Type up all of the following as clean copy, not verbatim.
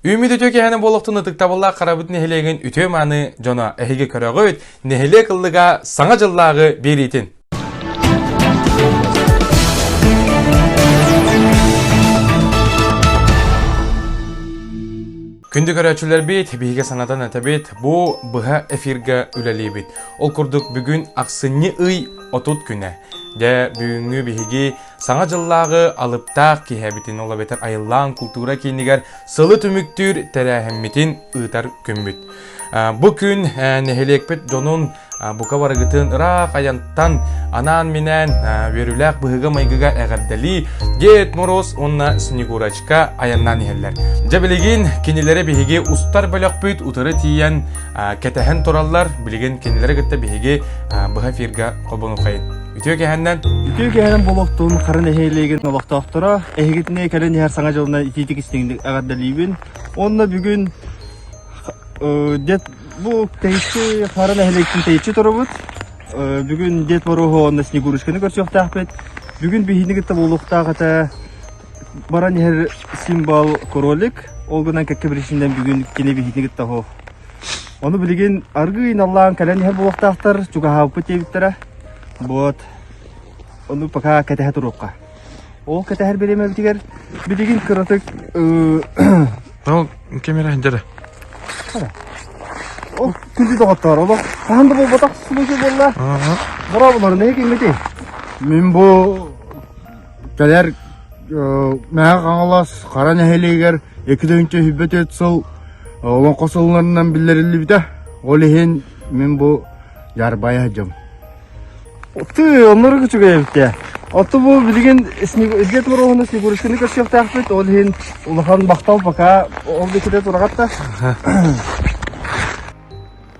Үүммүт үтүө киэһэни буолуохтун ытыктабыллаах Харабыт нэһилиэгин үтүө-мааны дьоно эһиги көрөҕүт, нэһилиэк ыллыга Саҥа дьыллааҕы биэриитин. Күндү көрөөччүлэрбит, биһиги санатан этэбит, бу быһа эфиргэ үлэлиибит. Ол курдук бүгүн ахсынньы ый 30 күнэ. Дьэ, бүгүҥҥү биһиги Саҥа дьыллааҕы алыптаах киэһэбитин, ол эбэтэр Айыллаан култуура киинигэр сылы түмүктүүр тэрээһиммитин ыытар күммүт. Бу күн нэһилиэкпит дьонун бука барыгытын ыраах айантан анаан-минээн үөрүүлээх быһыыга-майгыга эҕэрдэлии Дед Мороз уонна Снегурочка айаннаан иһэллэр. Дьэ билигин кинилэри биһиги устар бөлөхпүт утары тиийэн кэтэһэн тураллар. Билигин кинилэри кытта биһиги быһа эфирга холбонуоххайын. Үтүө кэһэннэн. Үтүө кэһэнэн буолуохтун Хара нэһилиэгин олохтоохторо эһигитини кэлэн иһэр Саҥа дьылынан итиитик истиҥник эҕэрдэлиибин. Уонна бүгүн Дед бу тэйиччи Хара нэһилиэктэн тэйиччи турабыт. Бүгүн Дед Моруоһу уонна Снегурочканы көрсүөхтээхпит. Бүгүн биһигини кытта буолуохтаах этэ баран иһэр символ кролик. Ол гынан кэккэ биричиинэн бүгүн кини биһигини кытта оһох. Ону билигин аргыый наллаан кэлэн иһэр буолуохтаахтар, чугаһаабыппыт диэбиттэрэ. Вот. Ону пока кэтэһэ туруохха. Ол кэтэһэр бириэмэбитигэр билигин кыратык Ол камера дьэрэ. Ол күндү доҕоттоор, олох хаһан да буолбатах случай буолла. Борообулар, нэһи киммитий? Мин бу кэлэр Мэҥэ Хаҥалас Хара нэһилиэгэр 2024 сыл Олоҥхо сылларынан биллэриллибитэ. Ол иһин мин бу дьаарбайа сылдьабын. Ты, оннук үчүгэй эбит ээ. Оттон бу билигин Дед Мороһуна Снегурочканы көрсүөхтээхпит, ол иһин улахан махтал пока ол диэкитэ тураҕат да.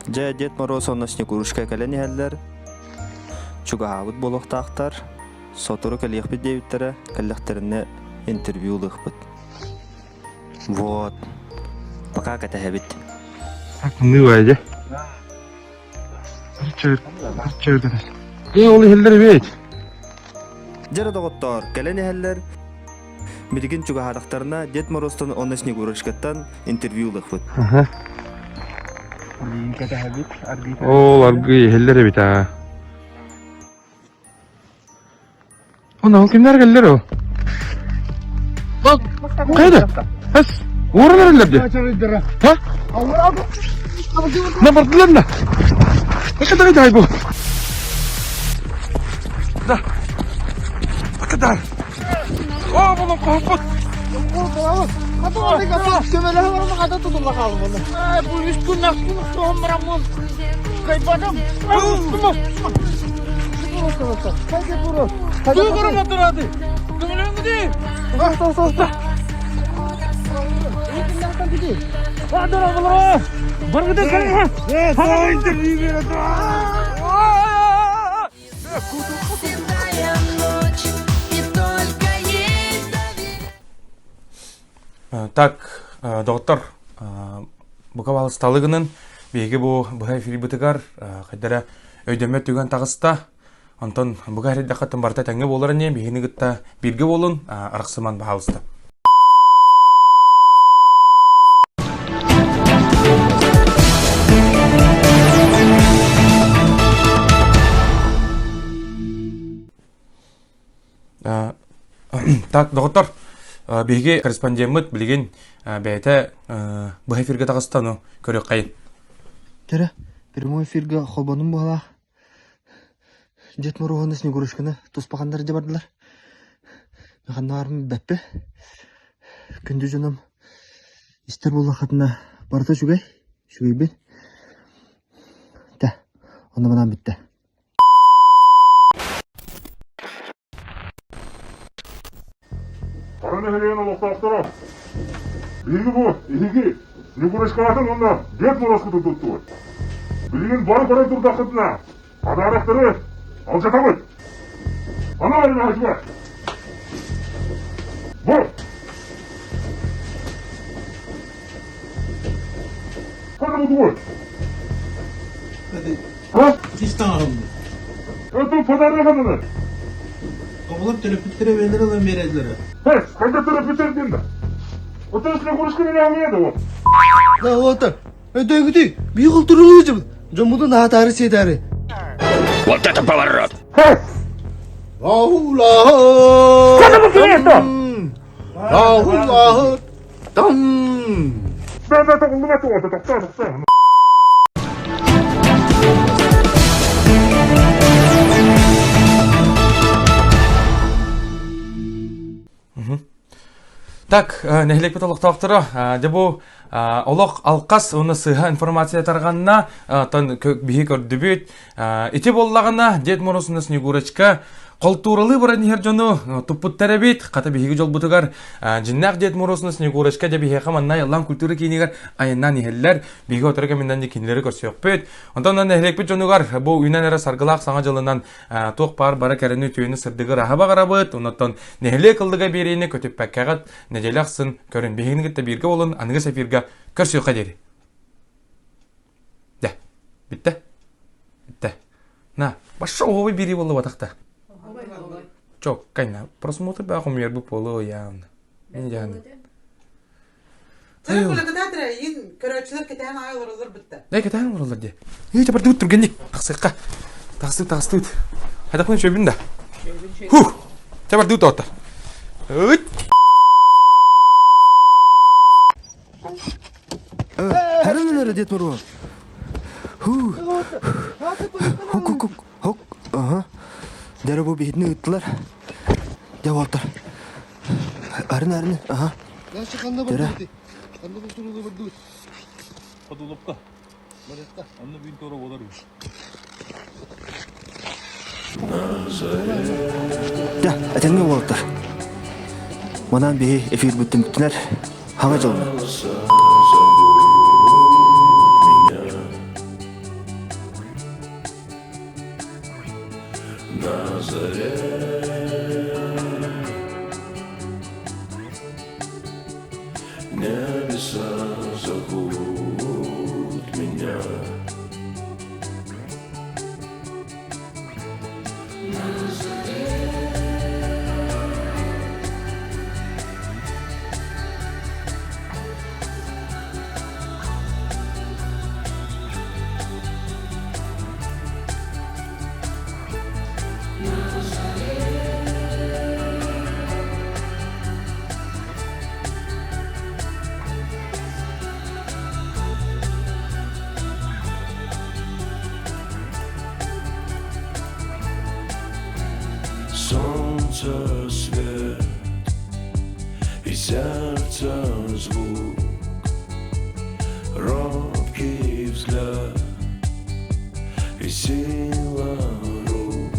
Дьэ, Дед Мороз уонна Снегурочка кэлэн иһэллэр, чугаһаабыт буолуохтаахтар, сотору кэлиэхпит диэбиттэрэ, кэллэхтэринэ интервью ылыахпыт. Вот, пока кэтэһэбит. Тымныы баайы дьэ. Ээ, ол иһэллэр эбит. Дьэ доҕоттоор, кэлэн иһэллэр. Билигин чугаһаатахтарына Дед Морозтан уонна Снегурочкаттан интервью ылыахпыт. Билигин кэтэһэбит, аргыый Ол аргыый иһэллэр эбит аа. Онон кимнэр кэллэр ол? Хайда? Хас? Уоран эрэллэр дии. Ха? На бардылар на. Кадар дай бу. Да. Кадар. О, булun kohput. Бу үс күн ахсын соһон Кайбадым. Так, доҕоттор, бука балысталыгынан биһиги бу быһа эфирбытыгар хайдара өйдөммөт түгэн таҕыста. Онтон бука эрдэххэ барыта тэҥҥэ буолар ини биһигини кытта бииргэ буолун, арахсыман баһаалыста. Так, доҕоттор, биһиги корреспондеммыт билигин бэйэтэ быһа эфиргэ таҕыста, ну, көрүөххэйин. Төрө, прямой эфиргэ холбонум буолаах. Дед Моруоһуна Снегурочканы туспаханнар дьэ бардылар. Ханнаарым бэппэ. Күндү дьонум истэр буоллаххытына барыта үчүгэй, үчүгэйбин. Тэ, онно манан бүттэ. Хара нэһилиэгин олохтоохторо, биһиги бу эһиги Снегурочкаҕытын уонна Дед Морозкутун туттубут. Билигин бары көрөн турдаххытына, подароктары алдьатабыт. Ана барынаһычыга! Бу! Ханна бу тугуй? А? Ис таҥаһыммыт. Это подарок ханна? Оҕолор төрөппүттэрэ бэйэлэрэ ылан биэрэллэрэ. Хас, ханна төрөппүттэр диэн да? Оттон Снегурочка миэхэ дуо? Да вот, өйдөөгүтүй, бии културулуу дьыбыт. Дьоммутун аһатаары сиэтээри. Вот это поворот! Так, нэһилиэкпит олохтоохторо, дьэ бу олох алқас уонна сыыһа информация тарҕанна, оттон биһи көрдүбүт. Ити буоллаҕына, Дед Мороз уонна Снегурочка холтууралыы баран иһэр дьону туппуттар эбит. Хата биһиги дьолбутугар дьиннээх Дед Мороз уонна Снегурочка дьэ биһиэхэ манна Айыллаан культура киинигэр айаннаан иһэллэр. Биһиги отору кэминэн кинилэри көрсүөхпүт. Онтон нэһилиэкпит дьонугар бу үүнэн эрэ саргылаах саҥа дьылынан туох баар бары кэрэни үтүөнү сырдыгы ыраһа баҕарабыт. Оннуттан нэһилиэк ыллыга биэриини көтүппэккэҕит нэдиэлэ ахсын көрүн биһигини кытта бииргэ буолун аныгыс эфирга көрсүөххэ диэри. Дэ, бүттэ. Бүттэ. На, башша оһобой биэрии буолла батахта. Чоккайна, просмотр баа хомуйарбыт буолуо явно. Мен жаһаны. Чара кулакытаатыра иин көрөөччүлэр кэтээн аҕай олороллор бытта. Эй, кэтээн олороллор дии. Ии, чапардыбыт түргэнник. Тахсыахха. Тахсыы, тахсыыт. Хайдахпын үчүгэйбин да. Хух! Чапардыбыт тоҕоттор. Ыт! Хәрәнеләре Дед Мороз. Ху. Хук хук хук хук. Ага. Дәрі бу биһитини ыыттылар. Дьэ уолтар. Арын арын. Ага. Дөрө. Ходулупка. Онно бүүн туора болар Дьэ, этэҥҥэ уолаттар. Манан биһи эфир бүттүн бүттүнэр. Хаҥа дьолун. На заре Небеса зовут меня. Солнце свет и сердце звук, робкий взгляд и сила рук,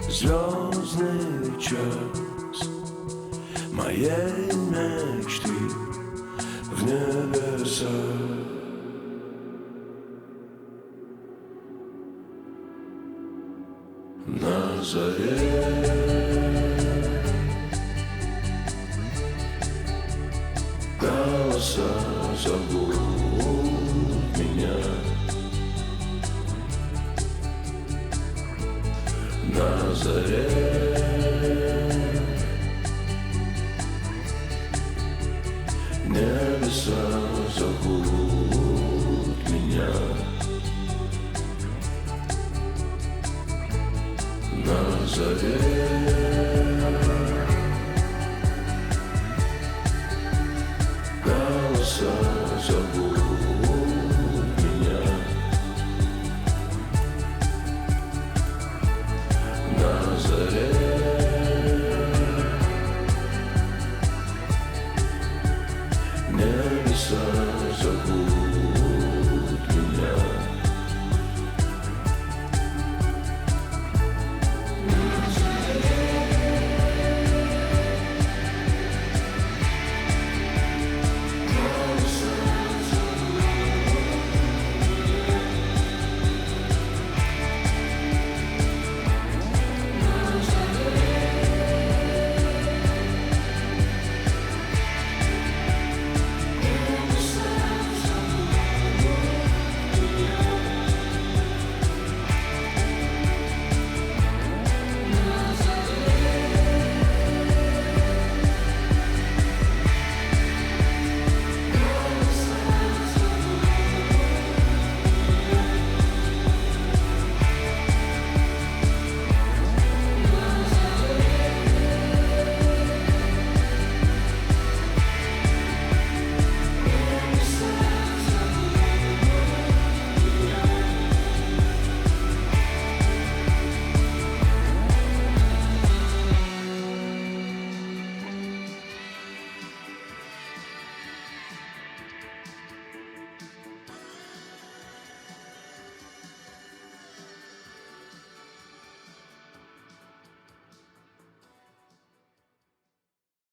звездный час моей мечты в небесах. На заре голоса зовут меня. На заре небеса зовут меня. На заре.